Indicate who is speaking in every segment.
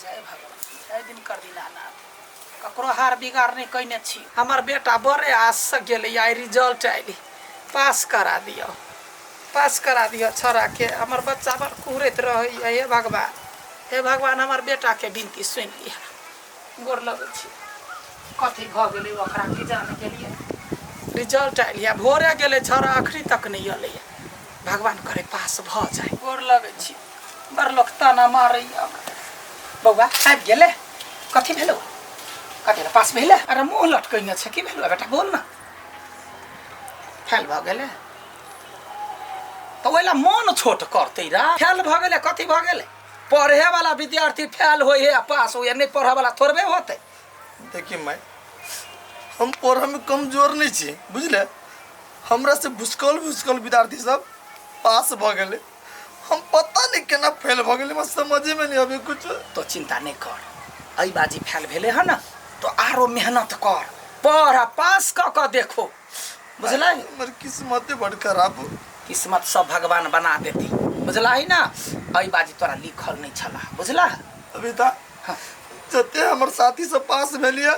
Speaker 1: जय भगवान, जय दिनकर दीनानाथ। ककरो हार बिगाड़ नहि कयने छी। हमर बेटा बड़े आससँ गेलै, आइ रिजल्ट आयल, पास करा दिअ, पास करा दिअ छौड़ाके। हमर बच्चा बड़ कुहरैत रहैए। हे भगवान, हे भगवान, हमर बेटाके विनती सुनि लिअ। गोर लगै छी। कथी भऽ गेलै ओकरा की जाने गेलियै। रिजल्ट आयल यऽ, भोरे गेलै छौड़ा, अखनी तक नहि एलैए। भगवान करे पास भऽ जाय। गोर लगै छी। बड़ लोक ताना मारैए हमरा। बौआ आबि गेलै? कथी भेलौ? कथी भेलै? पास भेलै? अरे मुँह लटकैने छै, की भेलौ बेटा, बोल ने। फेल भऽ गेलै तऽ ओहि लए मन छोट करतै रा? फेल भऽ गेलै, कथी भऽ गेलै? पढ़े वाला विद्यार्थी फेल होइ है आ पास होइ है, नहीं पढ़े वाला थोड़बे होते।
Speaker 2: देखिए माय, हम पढ़े में कमजोर नहीं छी, बुझले? हमरा से भुसकौल भुसकौल विद्यार्थी सब पास भ गेलै, हम पता नहीं केना फेल भ गेलै, हमरा समझे में नहीं अबे कुछ।
Speaker 1: तो चिंता नहीं कर, एहि बाजी फेल भेले है ना तो आरो मेहनत कर, पढ़ आ पास क क देखो, बुझलै?
Speaker 2: हमर किस्मते बड़ खराब हो।
Speaker 1: किस्मत सब भगवान बना देती, बुझला ही ना? एहि बाजी तोरा लिखल नहीं छला, बुझला?
Speaker 2: अभी ता जते हमर साथी सब पास भेलिए,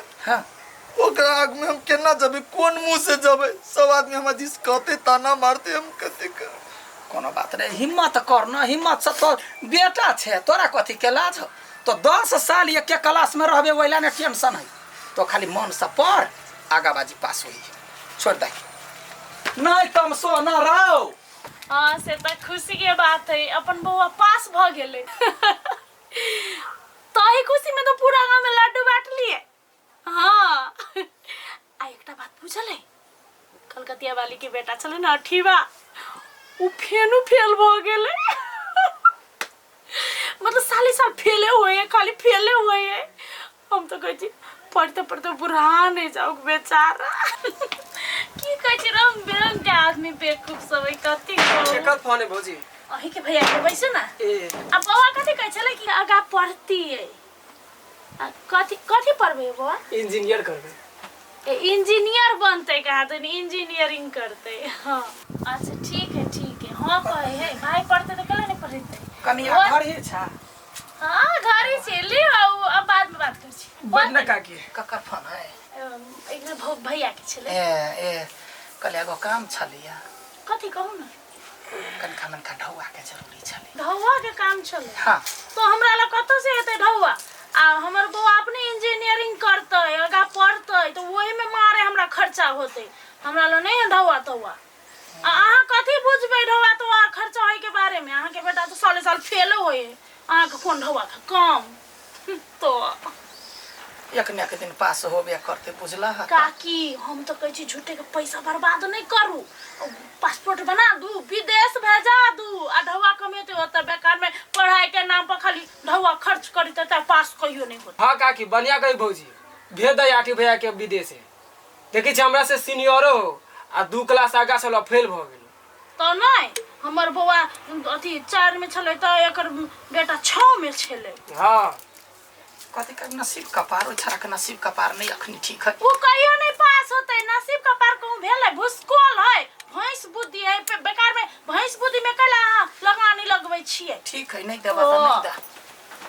Speaker 2: ओकरा आग में हम केना जबे, कोन मुंह से जबे? सब आदमी हमरा दिस कहते, ताना मारते, हम कते कर।
Speaker 1: कोनो बात नहीं, हिम्मत कर ना, हिम्मत से तो बेटा छे, तोरा कथी के लाज हो? तो 10 साल एके क्लास में रहबे, ओहिला ने टेंशन है। तो खाली मन से पढ़, आगा बाजी पास होई। छोड़ दे नहीं तमसो ना राव।
Speaker 3: हाँ, से तऽ खुशी के बात है, अपन बौआ पास भऽ गेलै। तही खुशी में तो पूरा गाँव में लड्डू बांटलिए। हाँ, आ एकटा बात बुझल है? कलकतिया वाली के बेटा छलै ने अठीबा, उ फेनु फेल भऽ गेलै। मतलब साले साल फेले हुए है, खाली फेले हुए है। हम तो कहै छी पढ़ते पढ़ते बुढ़ा नहीं जाओ बेचारा। की कहै छी, रंग बिरंग के आदमी बेवकूफ सब है, कथी कहू।
Speaker 4: केकर फोन है भौजी?
Speaker 3: अही के भैया के, बैसू ना।
Speaker 4: ए।
Speaker 3: आ बौआ कथी कहै छलै कि आगा पढ़तियै? आ कथी कथी पढ़बै बौआ?
Speaker 4: इंजीनियर करबै।
Speaker 3: ए, इंजीनियर बनतै कहाँ तऽ इंजीनियरिंग करतै। हाँ अच्छा, ठीक है ठीक है। हाँ कहे है भाई, पढ़ते तऽ केला नहीं पढ़ते?
Speaker 1: कनिया घर ही छा?
Speaker 3: हाँ घर ही छे। ले आउ, अब बाद में बात कर छी।
Speaker 4: बड़ न काकी।
Speaker 1: ककर फोन है?
Speaker 3: एक दिन भैया के छलै।
Speaker 1: ए ए, कल एगो काम छलिया।
Speaker 3: कथी कहू ना?
Speaker 1: कनखा मनखा ढौआ के जरूरी छलै।
Speaker 3: ढौआ के काम छलै?
Speaker 1: हाँ।
Speaker 3: तो हमरा लग कतऽ से हेतै ढौआ? आ हमर बौआ अपने इंजीनियरिंग करतै, आगा पढ़तै, तऽ ओही में मारे हमरा खर्चा होतै। हमरा लग नहीं है ढौआ तौआ। आ अहाँ कथी बुझबै ढौआ तौआ खर्चा होय के बारे में? अहाँ के बेटा तऽ साले साल फेलो होय है, अहाँ के कोन ढौआ के काम? तो
Speaker 1: एक ने एक दिन पास होबे करते, बुझला?
Speaker 3: काकी, हम तो कहै छी झूठे के पैसा बर्बाद नहीं करू, पासपोर्ट बना दू, विदेश भेजा दू, आ ढौआ कमेते ओतऽ। बेकार में पढ़ाई के नाम पर खाली ढौआ खर्च करी तऽ पास कहियो नहीं होते।
Speaker 4: हाँ काकी, बढ़िया कही भौजी, भेज दे आठी भैया के विदेश। देखै छी हमरा से सीनियरो हो आ 2 क्लास आगा छल, फेल भऽ गेल।
Speaker 3: तऽ नहि, हमर बौआ अथी 4 में छलै तऽ एकर बेटा 6 में छलै।
Speaker 4: हाँ।
Speaker 1: कथी कर नसीब कपार, ओहि छड़ा के नसीब कपार नहीं अखनी ठीक है।
Speaker 3: ओ कहियो नहीं पास होते, नसीब कपार कहूँ भेलै? भुसकोल है, भैंस बुद्धि है। बेकार में भैंस बुद्धि में कैला अहाँ लगानी लगबै छियै?
Speaker 1: ठीक है, नहीं देबा तऽ नहीं दे,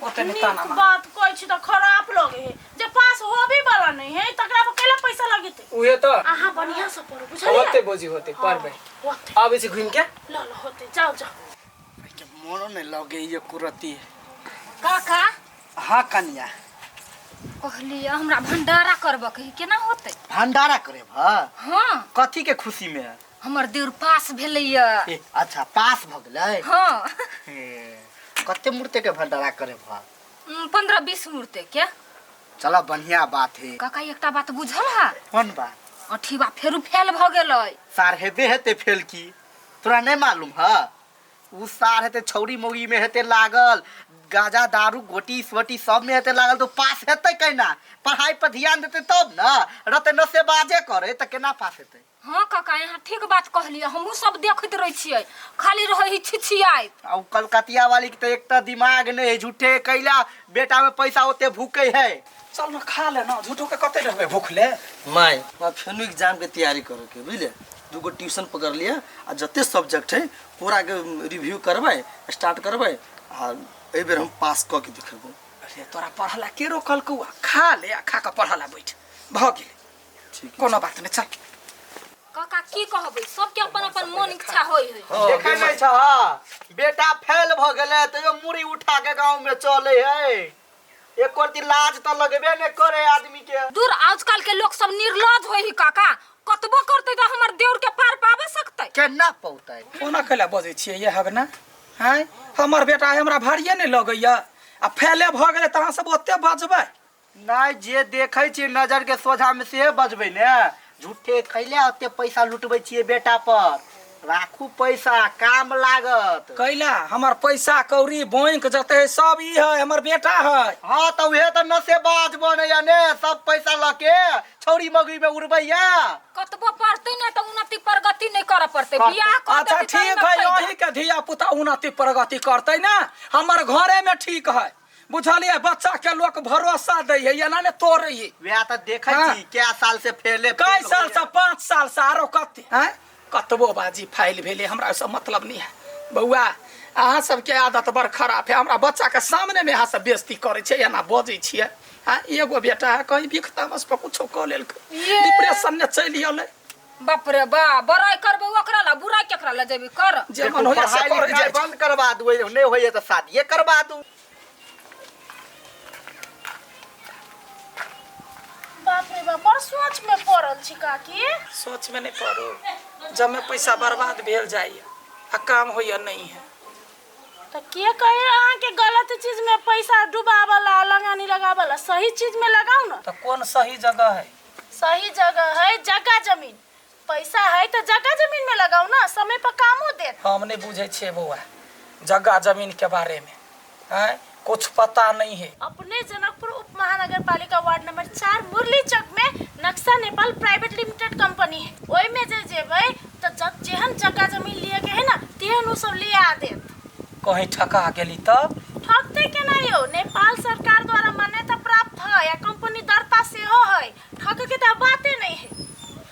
Speaker 1: ओते नहीं ताना
Speaker 3: नीक
Speaker 1: मार।
Speaker 3: बात कहै छी तऽ खराब लगे है। जे पास होबे वाला नहीं है तकरा पर कैला पैसा लगेतै?
Speaker 4: उहे तऽ।
Speaker 3: अहाँ बढ़िया से पढ़ू, बुझलियै?
Speaker 4: होते भौजी, होते, पढ़बै।
Speaker 3: होते।
Speaker 4: आबै छी घुमि के।
Speaker 3: ल ल, होते, जाओ जाओ।
Speaker 5: के मोनो नहीं लगे ये कुरती।
Speaker 6: काका।
Speaker 5: हाँ कनिया।
Speaker 6: कहलियै हमरा भंडारा करबऽ कही, केना होतै?
Speaker 5: भंडारा करे भ?
Speaker 6: हाँ।
Speaker 5: कथी के खुशी में?
Speaker 6: हमर देउर पास भेलैया।
Speaker 5: ए, अच्छा पास भ गेलै?
Speaker 6: हाँ।
Speaker 5: हे, कते मूर्ति के भंडारा करे भ?
Speaker 6: 15-20 मूर्ति के।
Speaker 5: चलो बढ़िया बात है।
Speaker 6: काका, एकटा बात बुझल है?
Speaker 5: कोन बात?
Speaker 6: अठीबा फेरू फेल भ गेलै।
Speaker 5: सार हेबे हेते फेल की, तोरा नहीं मालूम है? उ सार हेते छौरी मौगी में हेते लागल, गांजा दारू गोटी सोटी सब में हेते लागल, तो पास हेते केना? पढ़ाई पर ध्यान देते तब ना, रहते नशे बाजे करे त केना पास हेते?
Speaker 6: हाँ काका, यहाँ ठीक बात कहलियै, हमहूँ सब देखैत रहै छियै, खाली रहै ही छिछियाइत।
Speaker 5: आ उ कलकतिया वाली के तो एकटा दिमाग नहीं है, झूठे कैला बेटा में पैसा ओते भूखे है।
Speaker 1: चल ना खा ले ना, झूठो के कते रहबे भूखले।
Speaker 2: माय, हमरा फेनो एग्जाम के तैयारी करे के बुझले, दूगो ट्यूशन पकड़ लिया आ जते सब्जेक्ट है पूरा के रिव्यू करबै, स्टार्ट करबै आ एहि बेर हम पास कऽ के देखेबै।
Speaker 1: अरे तोरा पढ़ला के रोकलकौ आ? खा ले आ खा कऽ पढ़ला बैठ भऽ गेलै।
Speaker 2: ठीक।
Speaker 1: कोनो बात नहि, चल।
Speaker 6: काका की कहबै, सबके अपन अपन मन इच्छा होइ है।
Speaker 5: देखै नहि छह, बेटा फेल भऽ गेलै तैयो मुड़ी उठा के गाँव में चले है। एको रत्ती लाज तऽ लगबे नहि करे आदमी के।
Speaker 6: दूर, आजकल के लोग सब निर्लज होइ है काका, कतबो करतै तऽ हमर देउर के पार पाबे सकतै?
Speaker 5: केना पौतै?
Speaker 1: कोना कैला बजै छियै ये हगना? आँय, हमर बेटा हमरा भारिये नहि लगैया आ फेले भऽ गेलै तऽ अहाँ सब ओते बजबै?
Speaker 5: नहि, जे देखै छियै नजर के सोझा में से बजबै ने। झूठे खैले ओते पैसा लुटबै छियै बेटा पर। राखू पैसा, काम लागत।
Speaker 1: कैला हमर पैसा कौड़ी बैंक जते है सब ई है, हमर बेटा है।
Speaker 5: हाँ तऽ उहे तऽ नशेबाज बनैया ने, सब पैसा लऽ के छौरी मगरी में उड़बैया।
Speaker 6: कतबो पढ़तै ने तऽ उन्नति प्रगति नहि करऽ पड़तै, बियाह कऽ
Speaker 1: अच्छा
Speaker 6: देतै
Speaker 1: ठीक
Speaker 6: तऽ
Speaker 1: है,
Speaker 6: ओहिमे
Speaker 1: अही के धिया पुता उन्नति प्रगति करतै ने, हमर घरे में ठीक है। बुझलियै, बच्चा के लोक भरोसा दै है, एना ने तोड़ै है।
Speaker 5: वएह तऽ देखै
Speaker 1: हाँ।
Speaker 5: छी कै साल से फेले
Speaker 1: कै साल से? 5 साल से। आरो कते? आँय, कतबो बाजी फाइल भेलै, हमरा ओहिसँ मतलब नहि है। बौआ, अहाँ सबके आदत बड़ खराब है। हमरा बच्चा के सामने में अहाँ सब बेइज्जती करै छियै, एना बजै छियै। आँय, एगो बेटा है, कहीं बिख तामस पर कुछो कऽ लेलकै, डिप्रेशन ने चलि एलै।
Speaker 6: बाप रे बा, बड़ाई करबै ओकरा ला, बुराई केकरा ला जेबै कर?
Speaker 1: जे मन होइए से
Speaker 5: पढ़ाई
Speaker 1: करै
Speaker 5: लिखाई
Speaker 1: जाइ छै।
Speaker 5: बंद करवा दू, नहि होइए तऽ शादिये करवा दू।
Speaker 3: बाप रे बाप, बड़ सोच में पड़ल छी काकी।
Speaker 1: सोच में नहीं पड़ो, जब में पैसा बर्बाद भेल जाइए आ काम होइए नहीं है।
Speaker 3: तऽ के कहे अहाँके गलत चीज में पैसा डुबावला, लगानी लगावला? सही चीज में लगाउ न।
Speaker 1: तो कौन सही जगह है?
Speaker 3: सही जगह है जगह जमीन। पैसा है तऽ जगह जमीन में लगाउ न, समय पर कामो देत।
Speaker 1: हम नहीं बुझे छियै बौआ जगह जमीन के बारे में, हैं, कुछ पता नहीं है।
Speaker 3: अपने जनकपुर उप महानगर पालिका वार्ड नंबर 4 मुरली चौक में नक्शा नेपाल प्राइवेट लिमिटेड कंपनी है। ओहि में जे जेबै तऽ जेहन जगह जमीन लिए के है ना, तेहन उ सब लिया देत।
Speaker 1: कहीं ठका गेली तब?
Speaker 3: ठकते केना यौ, नेपाल सरकार द्वारा मान्यता प्राप्त है या कंपनी दर्ता सेहो है। ठके के तऽ बाते नहीं है।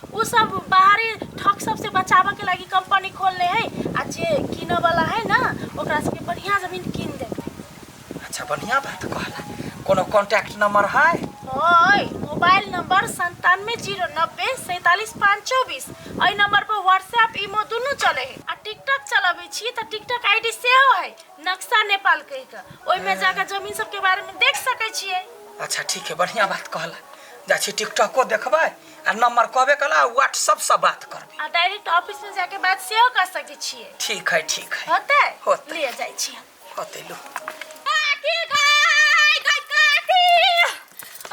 Speaker 3: उ सब बाहरी ठग सबसे बचावे के लागी कंपनी खोलने है आ जे किने वाला है ना, ओकरा सबके बढ़िया जमीन किन देते।
Speaker 1: अच्छा, बढ़िया बात कहला। कोनो कांटेक्ट नंबर है?
Speaker 3: ओए, मोबाइल नंबर 9709047524। एहि नंबर पर व्हाट्सएप इमो दुनू चले है आ टिकटॉक चलाबै छी तऽ टिकटॉक आईडी सेहो है, नक्शा नेपाल कहि के। ओहिमे जाके जमीन सबके बारे में देख सकै छियै।
Speaker 1: अच्छा ठीक है, बढ़िया बात कहला। जाइ छी टिकटॉको देखबै आ नंबर कहबे कला, व्हाट्सएप से बात करबै
Speaker 3: आ डायरेक्ट ऑफिस में जाके बात सेहो कर सकै छियै।
Speaker 1: ठीक है, ठीक है।
Speaker 3: होतै?
Speaker 1: होतै।
Speaker 3: लिए जाइ छी हम।
Speaker 1: होतै, लू।
Speaker 6: काकी गाय, गाय काकी,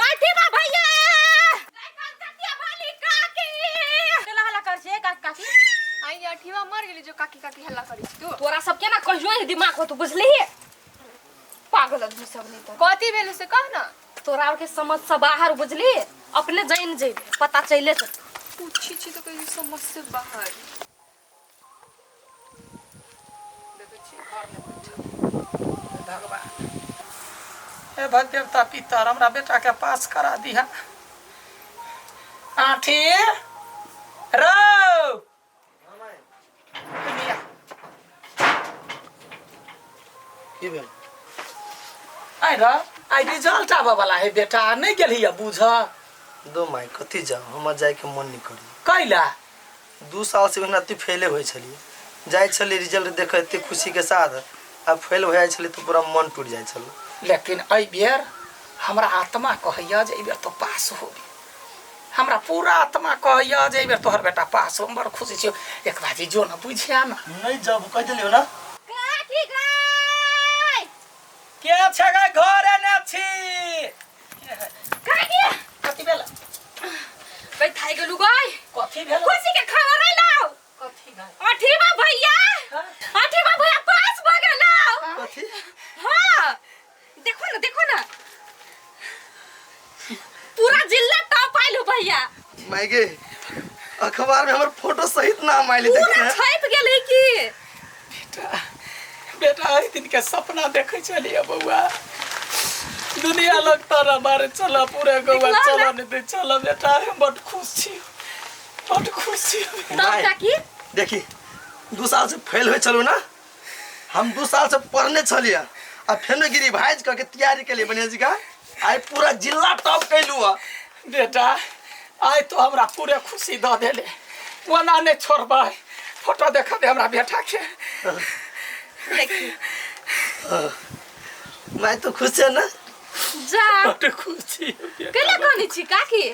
Speaker 6: अथी बा भैया, गाय कलकतिया वाली काकी।
Speaker 7: केला हल्ला कर छे काकी काकी?
Speaker 8: आई अठीवा मर गेली जो काकी काकी हल्ला करी छी तू।
Speaker 6: तोरा सब केना कहियो ही दिमाग होतो, बुझलिही? पागल आदमी सब नहीं तो।
Speaker 8: कथी भेल से कह ना।
Speaker 6: तोरा और के समझ से बाहर, बुझली? अपने जान जेबे, पता चले जेतौ।
Speaker 8: पूछी छी तो कही समझ से बाहर।
Speaker 1: देखै छियै घरमे बैठल। भगवान, हे भगदेवता पितर, हमरा बेटा के पास करा दिहा। आठी रौ,
Speaker 2: की भेल?
Speaker 1: आइ र आइ रिजल्ट आबऽ वाला है बेटा, नहीं गेलही बुझ?
Speaker 2: दो माय, कथी जाऊ, हमरा जाइके मन नहीं करी।
Speaker 1: कैला?
Speaker 2: 2 साल से ओहिना एते फेले होइ छलियै, जाइ छलियै रिजल्ट देखे एते खुशी के साथ, आ फेल हो जाइ छलियै तऽ पूरा मन टूटि जाइ छलै।
Speaker 1: लेकिन एहि बेर हमरा आत्मा कहैया जे एहि बेर तो पास होबी। हमरा पूरा आत्मा कहैया जे एहि बेर तोहर बेटा पास हो। हम बड़ खुशी छियौ। एक बाजी जो न बुझिया न।
Speaker 2: नहीं जब कहि देलियौ ना।
Speaker 6: काकी गाय,
Speaker 1: के छै गै? घरे ने छी।
Speaker 6: काकी।
Speaker 1: कथी भेल?
Speaker 6: बैठाइ गेलु गाय।
Speaker 1: कथी भेल?
Speaker 6: खुशी के खबर अइलौ।
Speaker 1: कथी गाय?
Speaker 6: अठीमा भैया, अठीमा भैया पास भ गेलौ।
Speaker 2: कथी?
Speaker 6: हाँ, देखो ना, देखो ना, पूरा जिला टॉप आइलु भैया।
Speaker 2: माय गे, अखबार में हमर फोटो सहित नाम आयल।
Speaker 6: पूरा छापि गेलै की।
Speaker 1: बेटा, बेटा, एहि दिन के सपना देखै छलियै बौआ। दुनिया लग तारा मारे चल, पूरा गौआ
Speaker 6: निकला
Speaker 1: चल
Speaker 6: ना।
Speaker 1: नहीं दे चल बेटा, हम बड खुश छी, बड खुश छी।
Speaker 6: तब
Speaker 2: माय।
Speaker 6: काकी
Speaker 2: देखी, 2 साल से फेल होइ छलू ना हम, 2 साल से पढ़ने छलियै आ फेनो गिरी भाज कऽ के तैयारी केलियै बढ़िया जकाँ, आइ पूरा जिला टॉप कैलू हँ।
Speaker 1: बेटा आइ तो हमरा पूरे खुशी दऽ देले, ओना नहि छोड़बै। फोटो देखा दे हमरा बेटा के।
Speaker 8: देखी
Speaker 2: मैं तो खुश है ना?
Speaker 6: जा
Speaker 1: बड्ड खुशी।
Speaker 6: केला कहने छी काकी?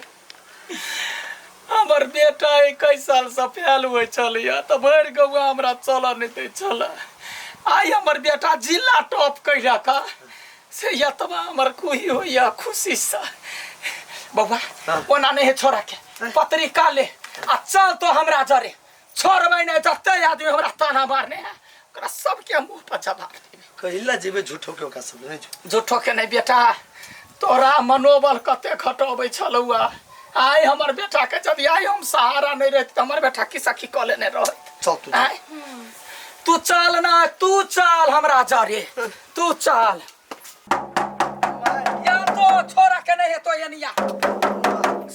Speaker 1: हमर बेटा 21 साल से फेल होइ छलैया तऽ भरि गौआ हमरा चलऽ नहि दै छलै। आइ हमर बेटा जिला टॉप कयलक से एतबा हमर खुशी होइया खुशीसँ। बौआ ओना नहि है, छोड़ा के पत्रिका ले आ चल तो हमरा जरे, छोड़बै नहि। जते आदमी हमरा ताना मारने है ओकरा सबके मुँह पर जवाब देबै।
Speaker 2: कहिला जेबै झूठो के ओकरा सब नहीं?
Speaker 1: झूठो के नहीं बेटा, तोरा मनोबल कते घटबै छलौआ। आइ हमर बेटा के यदि आइ हम सहारा नहीं रहती तऽ हमर बेटा की सखी कऽ लेने रहत।
Speaker 2: चल तू।
Speaker 1: आइ तू चल ना, तू चल हमरा जरे, तू चल। या तो छोरा के नहीं हेतो एनिया।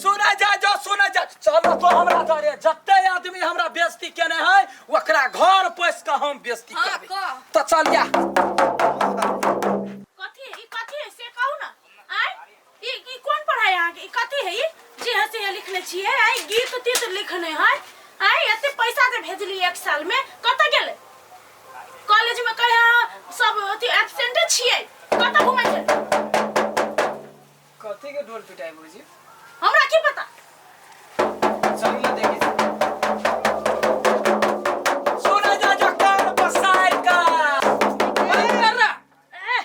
Speaker 1: सुनै जा जो, सुनै जा, चलो तो हमरा जरे। जते आदमी हमरा बेइज्जती केने है ओकरा घर पैस के हम बेइज्जती
Speaker 6: हाँ,
Speaker 1: करबै।
Speaker 6: कह।
Speaker 1: तो चल या।
Speaker 3: कथी है ई? कथी है से कहू ना। आय ई ई कोन पढ़ाई अहाँके? ई कथी है ई जे है से लिखने छियै? आय गीत तीत लिखने है। आय एते पैसा जे भेजली एक साल में कतऽ गेलै? कॉलेज में कहे अहाँ सब अथी एब्सेंटे छियै, कतऽ घुमै छै?
Speaker 4: कथी के ढोल पिटाई भौजी?
Speaker 3: हमरा की पता।
Speaker 4: चलू ना देखी।
Speaker 1: सुनै जा जो, कान पसारि कऽ बंद कर रहा।
Speaker 3: ए,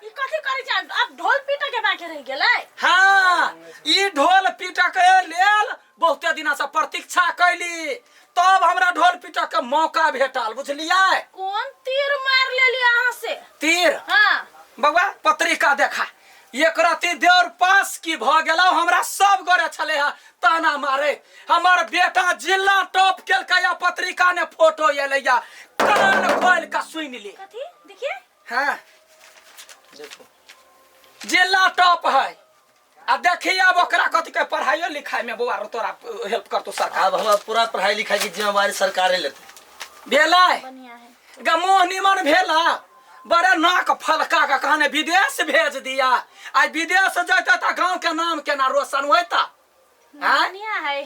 Speaker 3: ई कथी करै छै? आब ढोल पीटऽ के बाकी रहि गेलै।
Speaker 1: हाँ, ई ढोल पीटऽ के लेल बहुते दिना से प्रतीक्षा कैली, तब हमरा ढोल पीटऽ के मौका भेटल, बुझलियै?
Speaker 3: कोन तीर मार लेली अहाँ से?
Speaker 1: तीर?
Speaker 3: हाँ।
Speaker 1: बौआ पत्रिका देखा। एक रति देवर पास की भऽ गेलौ, हमरा सब गोरे छलै हँ ताना मारे। हमर बेटा जिला टॉप केलकै या पत्रिका ने फोटो एलै या, कान खोलि कऽ सुनि ले।
Speaker 3: कथी देखिए?
Speaker 1: हाँ।
Speaker 2: देखो
Speaker 1: जिला टॉप है आ देखी अब ओकरा कथी के पढ़ाइयो लिखाई में बौआ रो तोरा हेल्प करतो सरकार।
Speaker 2: अब हमरा पूरा पढ़ाई लिखाई के जिम्मेवारी सरकारे लेते।
Speaker 1: भेलै?
Speaker 3: बढ़िया है।
Speaker 1: ग मुँह निमन भेला, बड़े नाक फलका के कहने विदेश भेज दिया। आइ विदेश जैते तऽ गाँव के नाम केना रोशन होइता? आँय?
Speaker 3: बढ़िया है,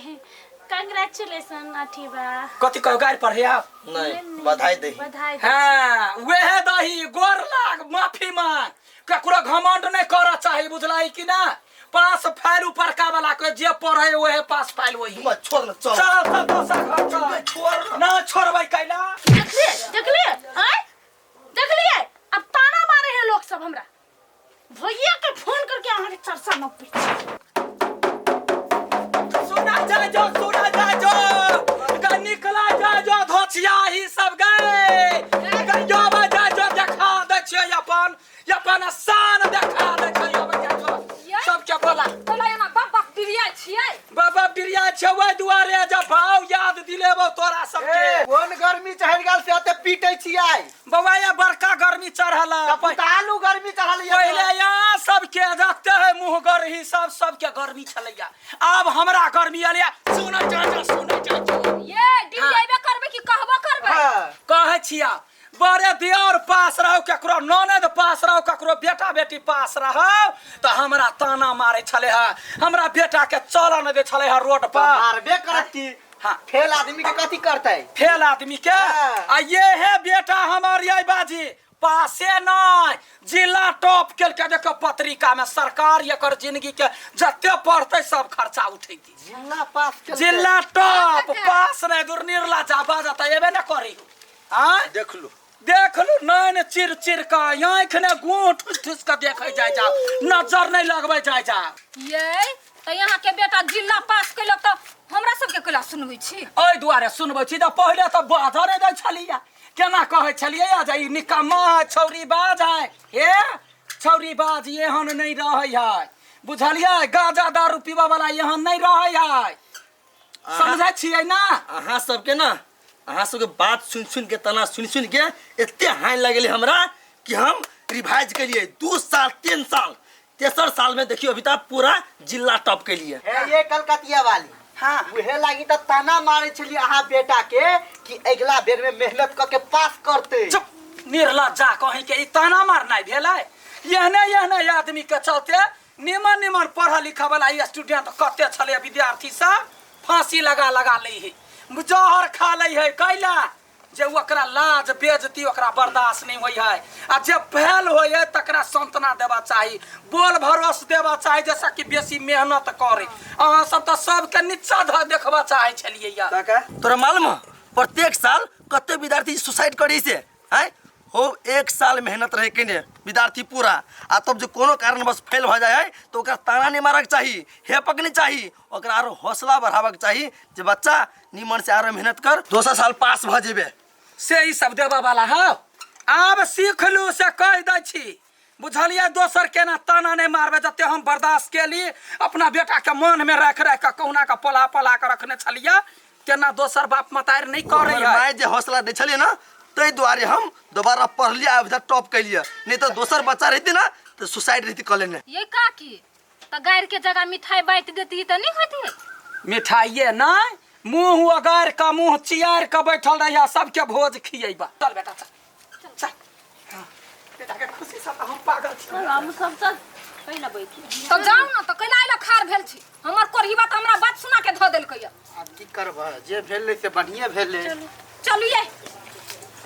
Speaker 3: कंग्रेचुलेशन अठीबा।
Speaker 1: कथी कहो, गारि पढ़े आब?
Speaker 2: नहीं, बधाई दही।
Speaker 3: बधाई दे।
Speaker 1: हाँ वेहे दही, गोर लाग, माफी मांग। ककरो घमंड नहीं करऽ चाही, बुझलाई कि ना? पास फाइल ऊपरका वाला के जे पढ़े ओहे पास फाइल वही।
Speaker 2: मैं छोड़ ना, चल।
Speaker 1: चल तऽ दोसर घर चल।
Speaker 2: छोड़
Speaker 1: ना। छोड़बै कैला?
Speaker 3: देखलिए देखलिए, आय देखलिए, अब ताना मारे है लोग सब हमरा। भैया के फोन करके अहाँ के चर्चा न पी।
Speaker 1: सुना जा जो, सुना जा जो, ग निकला जा जो, धोछिया ही सब गए गयो जा जो, देखा दै छियै अपन अपन शान देखा दै छियै। अबै जा जो सबके बोला।
Speaker 6: तोला एना बाप बाप डिरिया छियै?
Speaker 1: बाबा बिरिया छै, ओहि दुआरे जब भाव याद दिलेबो तोरा सबके।
Speaker 5: कोन गर्मी चढ़ि गेल से एते पीटै छियै?
Speaker 1: बौआ ये बड़का गर्मी चढ़ल है।
Speaker 5: पुतालू गर्मी चढ़ल ये।
Speaker 1: पहिले यहाँ सबके देखते है मुँह गरही सब सबके गर्मी छलैया, आब हमरा गर्मी एलैया। सुनै जा जा, सुनै जा जा।
Speaker 6: ये डिरियाबे करबै कि कहबो करबै?
Speaker 5: हाँ।
Speaker 1: कहै छिया, बड़े दियर पास रहो, ककरो ननद पास रहो, ककरो बेटा बेटी पास रहो तऽ हमरा ताना मारे छलै हँ, हमरा बेटा के चलऽ नहि दै छलै हँ रोड पर।
Speaker 5: मारबे करत की?
Speaker 1: हाँ।
Speaker 5: फेल आदमी के कथी करतै?
Speaker 1: फेल आदमी के।
Speaker 5: हाँ।
Speaker 1: आ ये है बेटा हमर, ये बाजी पासे नहीं जिला टॉप केलकै। देखो पत्रिका में, सरकार एकर जिंदगी के जते पढ़तै सब खर्चा उठेती।
Speaker 5: जिला पास केलकै।
Speaker 1: जिला टॉप पास नहीं दूर निर्ला जा बाजत एबे ने करी। आँय
Speaker 2: देख लो,
Speaker 1: देख लो, नैन चिर चिर का आँखि ने गुँ ठुस ठुस के देखे जाय जा, नजर नहीं लगबै जाय जा।
Speaker 6: ये तऽ यहाँ के बेटा जिला पास केलक तऽ हमरा सबके कैला सुनबै छी?
Speaker 1: एहि दुआरे सुनबै छी तऽ पहिले तऽ बाजऽ नहि दै छलियै, केना कहै छलियै जे ई निकम्मा है, छौरी बाज है, हे छौरी बाज एहन नहीं रहै है, बुझलियै? गांजा दारू पीबऽ वाला एहन नहीं रहै है, समझै छियै ना?
Speaker 2: अहाँ सबके ना, अहाँ सबके बात सुन सुन के, तना सुन सुन के एते हानि लगेलै हमरा कि हम रिवाइज केलिए 2 साल 3 साल, तेसर साल में देखियो अभी तक पूरा जिला टॉप केलिए।
Speaker 5: हे ये कलकतिया वाली।
Speaker 1: हाँ।
Speaker 5: उहे लागी त ताना मारे छलिए अहाँ बेटा के कि अगिला बेर में मेहनत क के पास करते।
Speaker 1: चुप। निर्लज्जा कहीं के ई ताना मारनाइ भेलै। एहने एहने आदमी के चलते निमन निमन पढ़ल लिखऽ वाला स्टूडेंट कते छलै, विद्यार्थी सब फांसी लगा लगा लै है, जहर खा लै है। कैला जे ओकरा लाज बेजती ओकरा बर्दाश्त नहीं होइ है। आ जे फेल होइ है तकरा सांत्वना देबा चाही, बोल भरोस देबा चाही, जैसा कि बेसी मेहनत करे। अहाँ सब तऽ सबके नीचा धऽ देखबा चाहै छलियै या।
Speaker 2: काका तोरा मालूम है प्रत्येक साल कते विद्यार्थी सुसाइड करी से आय हो? एक साल मेहनत रहे केने विद्यार्थी पूरा, आ तब जे कोनो कारणवश फेल भऽ जाइ है तऽ ओकरा ताना नहि मारक चाही, हेपक नहि चाही, ओकरा आरो हौसला बढ़ाबक चाही जे बच्चा निमन से आरो मेहनत कर, दोसर साल पास भऽ जेबे।
Speaker 1: से ई सब देबऽ वाला हौ, आब सीख लू से कहि दै छी, बुझलियै? दोसर केना ताना नहि मारबै। जते हम बर्दाश्त केली, अपना बेटाके मनमे राखि राखि कऽ कहुना कऽ पोला पोला कऽ रखने छलियै, तेना दोसर बाप मतारि नहि करै
Speaker 2: हमर
Speaker 1: है।
Speaker 2: माय जे हौसला दै छलियै ने, ताहि दुआरे हम दोबारा पढ़लियै आ टॉप केलियै, नहि तऽ दोसर बच्चा रहितै ने तऽ सुसाइड रहितै कऽ लेने।
Speaker 6: ये काकी, तऽ गारि के जगह मिठाई बाँटि देती तऽ नहि होती?
Speaker 1: मिठाइए नहि, मुँह ओगारि कऽ मुँह चियारि कऽ बैठल रहिया, सबके भोज खियैबा। चल बेटा, चल चल। हाँ, बेटा के खुशी से तऽ हम पागल छी।
Speaker 3: हम सब चल पहिने बैठी।
Speaker 6: तऽ जाउ ने तऽ, कैला अइला खाड़ भेल छी? हमर कोढ़ीबा तऽ हमरा बात सुना के धऽ देलकै।
Speaker 5: आब की करबह, जे भेलै से बढ़िए भेलै।
Speaker 6: चलू ये।